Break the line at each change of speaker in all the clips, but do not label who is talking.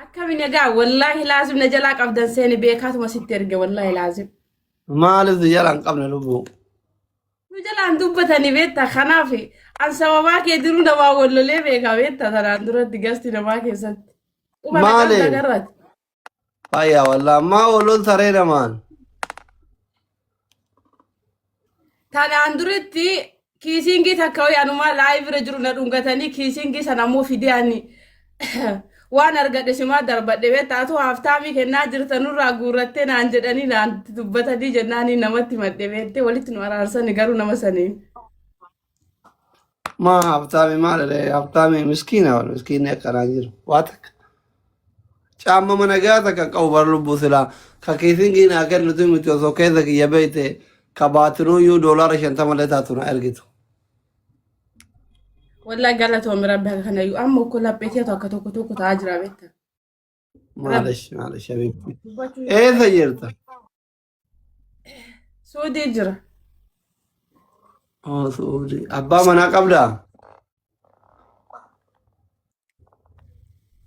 Akkami nagaa wallaahi laazim na jalaa qabdan seeni beekaatuma sitti erge wallaahi laazim.
Maaliif si jalaa hin qabne lubbuu?
Nu jalaan dubbatanii beektaa kanaaf an sababaa kee diruu namaa wallolee beekaa beektaa tanaan duratti gasti namaa keessatti. Quba na qabda
Maaliif?
garraati.
Fayyaa wallaa ammaa ooluun saree namaan.
Tanaan duratti kiisiingii takka wayii anumaa live irra jiru na dhungatanii kiisiingii sana ammoo fidee ani waan argadhe simaa darbadhe beektaa atu haaftaamii kennaa jirta nurraa guurrattee naan jedhanii naan dubbatanii jennaanii namatti madde beektee walitti nu araarsani garuu nama saniin.
Maa haftaami maal haftaami miskiina wal miskiinni akkanaa jiru. Waa takka. Caamma mana gaa takka qabu bar lubbuu silaa. Ka kiisingii naa kennitu miti osoo keessa kiyya beekte ka baatinuuyyuu doolaara 50 illee taatu na ergitu.
Wallahi galatoomi rabbi akka kanayyuu amma ukkoo lapheetii akka tokko tokko ta'aa jira beekta. Rabbi
Maalish maalish habiibti.
dubbachuu
Eessa jirta?
Suudii jira.
Oh, Suudii. Abbaa manaa qabdaa?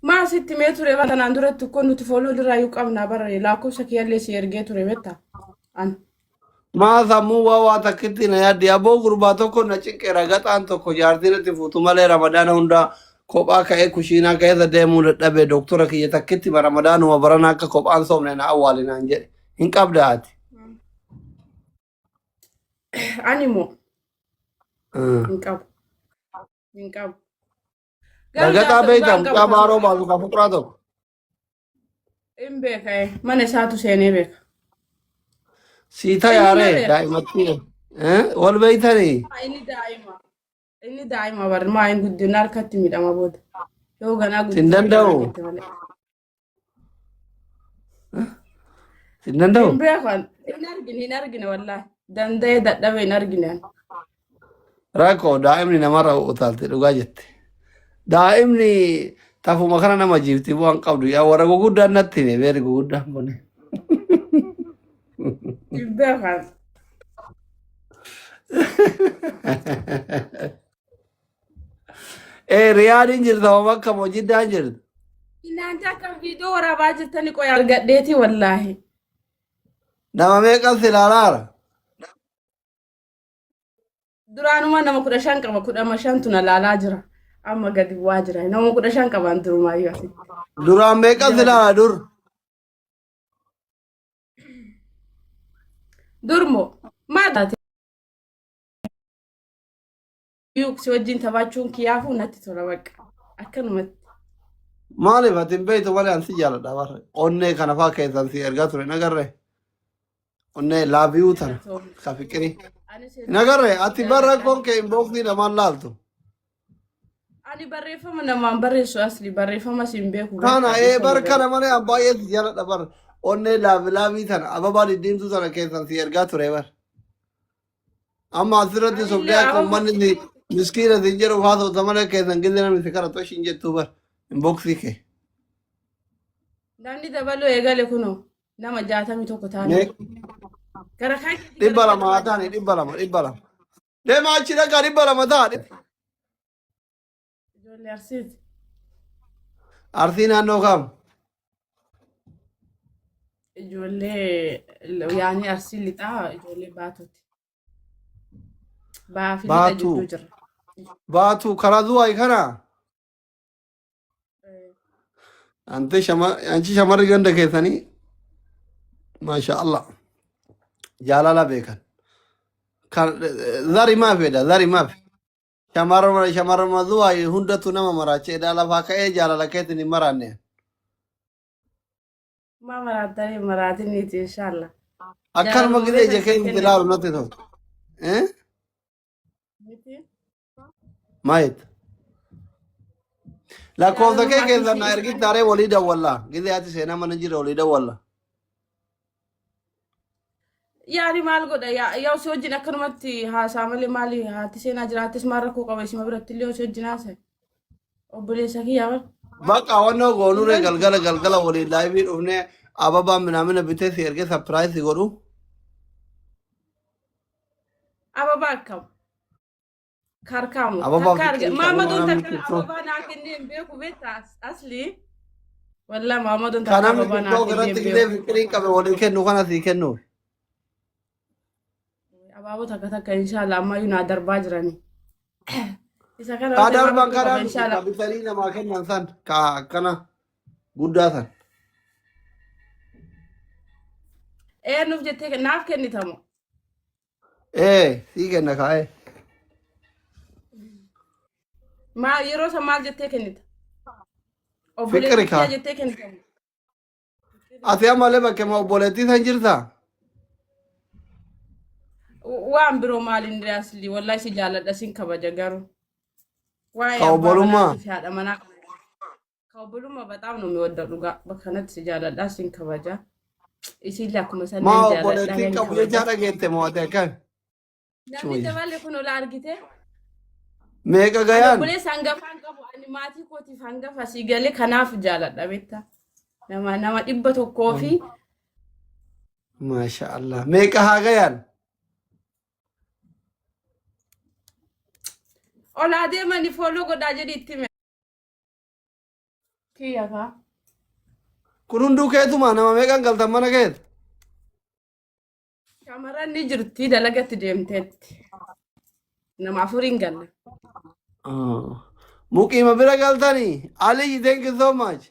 Maa sitti mee ture bara tanaan duratti ukkoo nuti fooloo irraa qabnaa bara lakkoofsa kiyyallee si ergee ture beekta. An.
Maa sammuu waa waa takkitti na yaaddi. Aboo gurbaa tokko na cinqeera gaxaan tokko jaartii natti fuutu malee ramadaana hundaa kophaa ka'ee kushiinaa keessa deemuu dadhabe doktora kiyya takkitti ba ramadaanuma barana akka kophaan soomne na awwaali naan jedhe. Hin qabda ati.
Ani moo hin qabu. Hin qabu. Garuu
Ragaxaa
jaarsa dhugaa
beektaa
hin qabu.
mucaa baaroo baasu ka fuqraa tokko.
Hin beeka eh. Mana isaatu seenee beeka.
Sii
Inni na
tayaaree
beeka.
daa'imatti. Eh? Wal beeytanii?
Inni daa'ima. Inni daa'ima bar maa hin guddinna harkatti miidhama booda. Yoo ganaa
Sin
guddisee
danda'u.
argate malee.
Sin danda'u.
Hin beeku an. Hin argine hin argine wallaahi. Danda'ee dadhabee hin argine an.
Rakkoo daa'imni namarra utaalte dhugaa jette. Daa'imni tafuma kana nama jiifti bu'aan qabdu yaa warra guguddaan natti hime beeri guguddaan kun.
Hin beeku an.
Ee Riyaadiin jirta moo bakka moo Jiddaan jirta?
Inaanti akkam viidiyoo waraabaa jirtani qoy argadheeti wallaahi.
Nama meeqan si ilaalaara?
Duraanuma nama 15 qaba kudhama shantu na laalaa jira. Amma gadi bu'aa jira. Nama 15 qabaan durumaayyuu asitti.
Duraan meeqan si
Jira
ilaala dur?
Durmoo maal taate? Si wajjin taphachuun kiyyaafuu natti tola bakka. Akkanumatti.
Maaliif ati hin beektu malee an si jaaladha barre. Onnee kana faa keessan si ergaa ture hin agarre. Onnee laaviyu tana ka fiqirii.
Anis
Hin agarre ati barra
jaaladha.
rakkoon kee inboksii namaan laaltu.
Ani barreeffama namaan barreessu asli barreeffama siin beeku
Kana
beektaa
ee
dhiifama
bar
garuu.
kana malee an baay'ee si jaaladha bar. Onnee laavi laavii tana ababaa diddiimtuu tana keessan si ergaa ture bar. Amma asirratti
Anillee
sobdee akka
ababa
uummanni si miskiina si jedhu haasofta malee keessan gizee namni si kadhatu ishiin jettuu bar inboksii kee.
Namni dabaluu eegale kunoo nama 61 taane.
Mee
Gara kaan keetti
dhibba
gara
lama haa taani 200 200. Deema achi dhaqaa 200 ta'a.
Ijoollee Arsiiti.
Arsii naannoo kam?
Ijoollee yaanii Arsii lixaa ijoollee baatuuti. Ba'aa fi lixa
Baatuu.
jidduu jira.
Baatuu karaa zuwaay kana? Ante shama anchi shamarri ganda keessanii maasha Allah jaalala beekan. Kan zari maaf jedha zari maaf. Shamarra shamarra zuwaay hundatu nama maraacheedha lafaa ka'ee jaalala keetiin hin maraanne.
Maa maraattanii maraatiniiti inshallah.
Akkanuma
Jaalaluma
gisee ija
beekan si
keenya
kenne.
ilaalu natti toltu. Eh?
Miti.
Maayit. Lakkoofsa kee
Jaalaluma
keessan
akkasii
na ergitti taaree walii dawwallaa. Gisee ati seenaa mana jira walii dawwalla.
Yaani maal godha yaa yaa si wajjin akkanumatti haasaa malee maali haati seenaa jiraattis maal rakkoo qaba isima biratti illee si wajjin haasa'e. Obboleessa kiyyaa bar.
Bakka wannoo goonuree
Hin
galgala galgala waliin laayivii dhufnee ababaa minaamina bitee si ergee sapiraayisii godhu.
Ababaa akkam? Karkaamu.
Ababaa
Takka arge.
fiqirii
Maamaduun
qabu
takka
namni
ababaa naa kennee hin beeku beektaa asli. Wallah Muhammadun
Ka
takka
namni
ababaa naa
TikTok
fidee
irratti
hin
gisee
beeku.
fiqiriin qabe walii kennu kana sii kennuuf.
Abaaboo takka takka inshallah ammayyuu naa darbaa jirani. Isa kana
Ka
yoo ta'e
darban
maaltu qaba
kanaa miti
inshallah.
ka bitanii namaa kennan san ka akkana guddaa san.
Ee nuuf jettee naaf kennitamu.
Ee sii kenna kaa'ee.
Maal yeroo san maal jettee kennita?
Fiqiri
Obboleettii
kaa.
kiyya jettee kennitamu.
Ati ammallee bakkema obboleettii san jirtaa?
Waan biroo maaliin asli wallahi si jaalladha sin kabaja garuu. Waa'ee
Ka
abbaa
obbolummaa.
manaatii fi haadha manaa ka obbolummaa baxaam nu miwadda dhugaa bakka kanatti si jaalladha sin kabaja. Isiillee akkuma
Maa
sanniin jaalladha
obboleettiin
nan
qabu
kabaja.
jechaa dhageette moo ati akkami?
Namni dabalee kun ola argite.
Meeqa
Ani
gayaan?
obboleessa hangafaan qabu ani maatii kootiif hangafa sii galee kanaaf jaaladha beektaa. Nama 100 fi
Maasha Allah. Meeqa haa gayaan?
Olaa deemanii follow godhaa jedhi itti hime. Kiyya kaa.
Kun hunduu keetuma nama meeqan galtan mana keet?
Shamarran ni jirti dalagatti deemteetti. Nama afuriin galle.
Muqiima bira galtanii? Ali, thank you so much.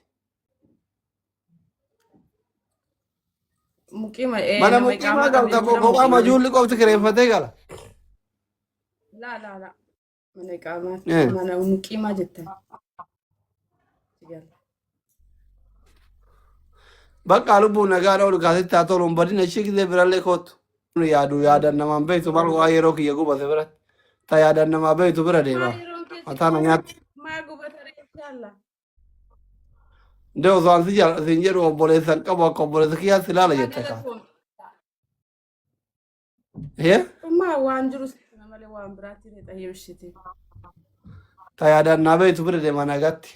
Muqiima
Mana
nama
muqiimaa
iqaamaa
galta
qabne jira
kophaa
muqiima.
majuulli qofti kireeffatee gala.
Laa laa laa. Mana iqaamaa mana muqiimaa jettan.
Bakka lubbuun nagaa ol kaasitti haa tolu hin badin ishii gisee birallee kootu. Yaadu yaadan namaan beektu maal waa yeroo kiyya gubate biratti. Ta yaadan namaa beektu bira deema.
Maa yeroon keessa
Mataa na nyaatti.
maa gubata ree inshallah.
Ndee osoo an si siin jedhu obboleessa hin qabu akka obboleessa kiyyaatti ilaala
Maa
jette kaa.
galatoom.
Hee?
Maa waan jiru sana malee waan biraatti ni xayyibshiti.
Ta yaadaan naa beektu bira deema nagaatti.